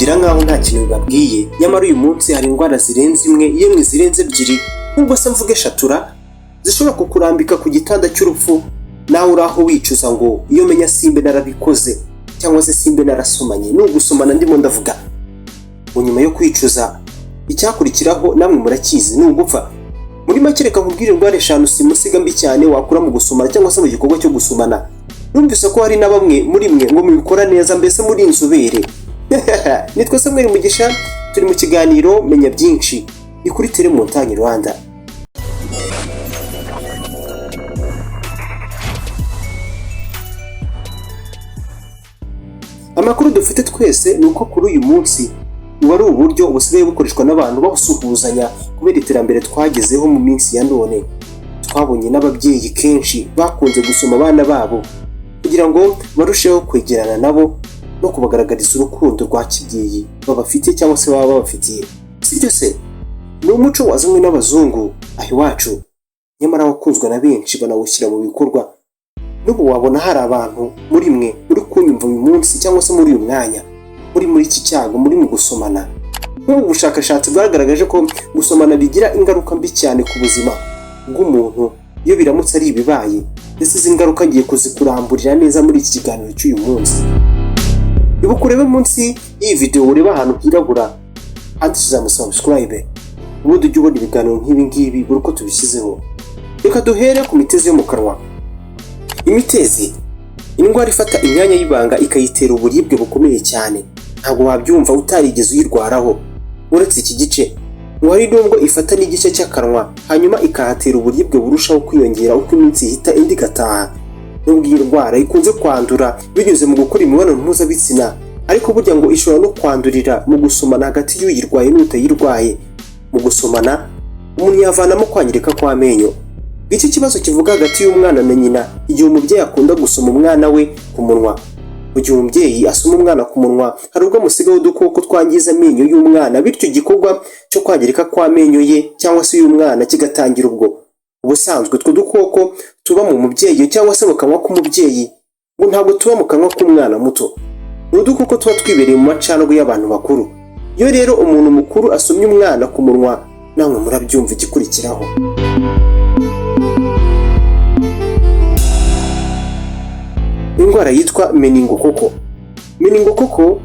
Mwigira nk'aho nta kintu bibabwiye, nyamara uyu munsi hari indwara zirenze imwe, yemwe zirenze ebyiri, nubwo se mvuga eshatura, zishobora kukurambika ku gitanda cy'urupfu, nawe uri aho wicuza ngo iyo menya simbe narabikoze cyangwa se simbe narasomanye. Ni ugusomana ndimo ndavuga. Mu nyuma yo kwicuza, icyakurikiraho namwe murakizi, ni ugupfa. Muri make, reka nkubwire indwara eshanu simusiga mbi cyane wakura mu gusomana cyangwa se mu gikorwa cyo gusomana. Numvise ko hari na bamwe muri mwe ngo mubikora neza, mbese muri inzobere. Nitwa Samuel Mugisha, turi mu kiganiro Menya Byinshi, ni kuri Tele Montagne Rwanda. Amakuru dufite twese ni uko kuri uyu munsi ubu ari uburyo busigaye bukoreshwa n'abantu basuhuzanya kubera iterambere twagezeho mu minsi ya none. Twabonye n'ababyeyi kenshi bakunze gusoma abana babo kugira ngo barusheho kwegerana nabo no kubagaragariza urukundo rwa kibyeyi babafitiye cyangwa se baba babafitiye. Sibyo se? Ni umuco wazanywe n'abazungu aho iwacu, nyamara wakunzwe na benshi banawushyira mu bikorwa. N'ubu wabona hari abantu muri mwe uri kunyumva uyu munsi cyangwa se muri uyu mwanya muri iki cyago, muri mu gusomana. Nk'ubu bushakashatsi bwagaragaje ko gusomana bigira ingaruka mbi cyane ku buzima bw'umuntu iyo biramutse ari ibibaye, ndetse izi ngaruka ngiye kuzikuramburira neza muri iki kiganiro cy'uyu munsi. Ibuka urebe munsi y'iyi video, urebe ahantu hirabura handitse ijambo subscribe, ubundi ujye ubona ibiganiro nk'ibi ngibi buri uko tubishyizeho. Reka duhere ku mitezi yo mu kanwa. Imitezi, indwara ifata imyanya y'ibanga ikayitera uburibwe bukomeye cyane, ntabwo wabyumva utarigeze uyirwaraho. Uretse iki gice, ngo hari n'ubwo ifata n'igice cy'akanwa, hanyuma ikahatera uburibwe burushaho kwiyongera uko iminsi ihita indi igataha. Nubwo iyi ndwara ikunze kwandura binyuze mu gukora imibonano mpuzabitsina, ariko burya ngo ishobora no kwandurira mu gusomana hagati y'uyirwaye n'utayirwaye. Mu gusomana umuntu yavanamo kwangirika kw'amenyo. Iki kibazo kivuga hagati y'umwana na nyina igihe umubyeyi akunda gusoma umwana we ku munwa. Mu gihe umubyeyi asoma umwana ku munwa, hari ubwo amusigaho udukoko twangiza amenyo y'umwana, bityo igikorwa cyo kwangirika kw'amenyo ye cyangwa se y'umwana kigatangira ubwo. Ubusanzwe utwo dukoko tuba mu mubyeyi cyangwa se mu kanwa k'umubyeyi, ngo ntabwo tuba mu kanwa k'umwana muto. Ni udukoko tuba twibereye mu macandwe y'abantu bakuru. Iyo rero umuntu mukuru asomye umwana ku munwa, namwe murabyumva igikurikiraho. Indwara yitwa meningokoko. Meningokoko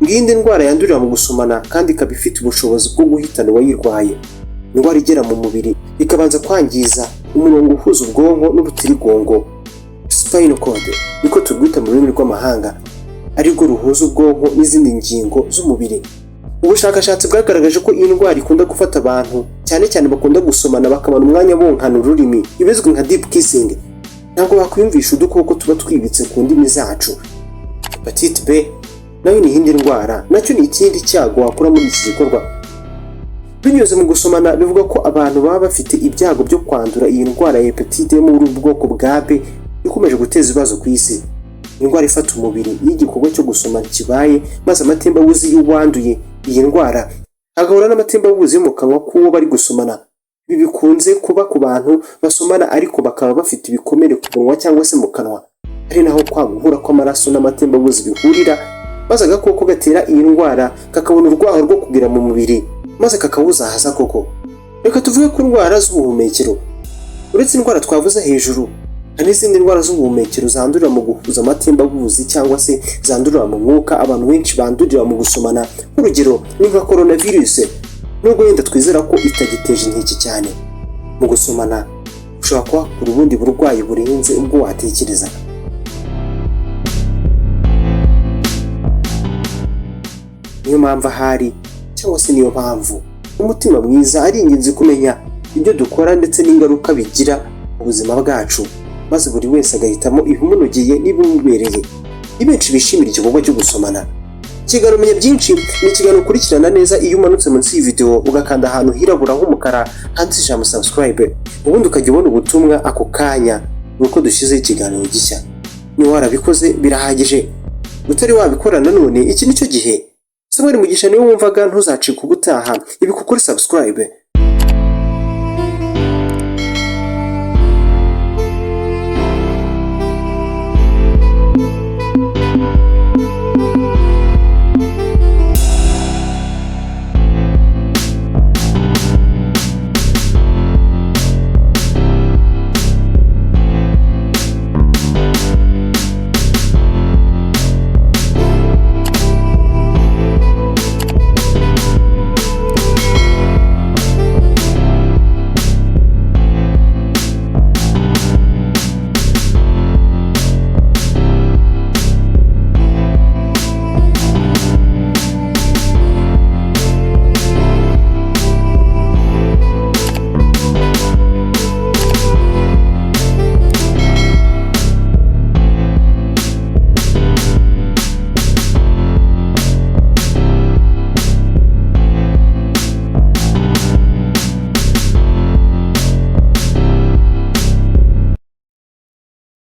ngiyindi ndwara yandurira mu gusomana kandi ikaba ifite ubushobozi bwo guhitana uwayirwaye. Indwara igera mu mubiri ikabanza kwangiza umurongo uhuza ubwonko n'urutirigongo, spinal cord niko turwita mu rurimi rw'amahanga, arirwo ruhuza ubwonko n'izindi ngingo z'umubiri. Ubushakashatsi bwagaragaje ko iyi ndwara ikunda gufata abantu cyane cyane bakunda gusomana, bakamara umwanya bonkana ururimi, ibizwi nka deep kissing. Ntabwo wakwiyumvisha udukoko tuba twibitse ku ndimi zacu. Hepatite B nayo ni iyindi ndwara, nacyo ni ikindi cyago wakura muri iki gikorwa. Binyuze mu gusomana, bivuga ko abantu baba bafite ibyago byo kwandura iyi ndwara ya hepatite yo muri ubu bwoko bwa B ikomeje guteza ibibazo ku isi. Indwara ifata umubiri iyo igikorwa cyo gusomana kibaye, maze amatembabuzi y'uwanduye iyi ndwara agahura n'amatembabuzi yo mu kanwa k'uwo bari gusomana. Ibi bikunze kuba ku bantu basomana ariko bakaba bafite ibikomere ku munwa cyangwa se mu kanwa, ari naho kwa guhura kw'amaraso n'amatembabuzi bihurira, maze agakoko gatera iyi ndwara kakabona urwaho rwo kugera mu mubiri, maze kakawuzahaza koko. Reka tuvuge ku ndwara z'ubuhumekero. Uretse indwara twavuze hejuru, hari n'izindi ndwara z'ubuhumekero zandurira mu guhuza amatembabuzi cyangwa se zandurira mu mwuka abantu benshi bandurira mu gusomana. Nk'urugero ni nka coronavirus, nubwo wenda twizera ko itagiteje inkeke cyane. Mu gusomana ushobora kuhakura ubundi burwayi burenze ubwo watekereza. Niyo mpamvu ahari cyangwa se niyo mpamvu umutima mwiza ari ingenzi kumenya ibyo dukora ndetse n'ingaruka bigira mu buzima bwacu, maze buri wese agahitamo ibimunogeye n'ibimubereye. Ni benshi bishimira igikorwa cyo gusomana. Ikiganiro Menya Byinshi ni ikiganiro ukurikirana neza iyo umanutse munsi y'iyi video ugakanda ahantu hirabura h'umukara handitse ijambo subscribe, ubundi ukajya ubona ubutumwa ako kanya nuko dushyizeho ikiganiro gishya. Niba warabikoze birahagije, utari wabikora nanone iki nicyo gihe. Samuel Mugisha niwe wumvaga, ntuzacike ubutaha. Ibuka ukore subscribe.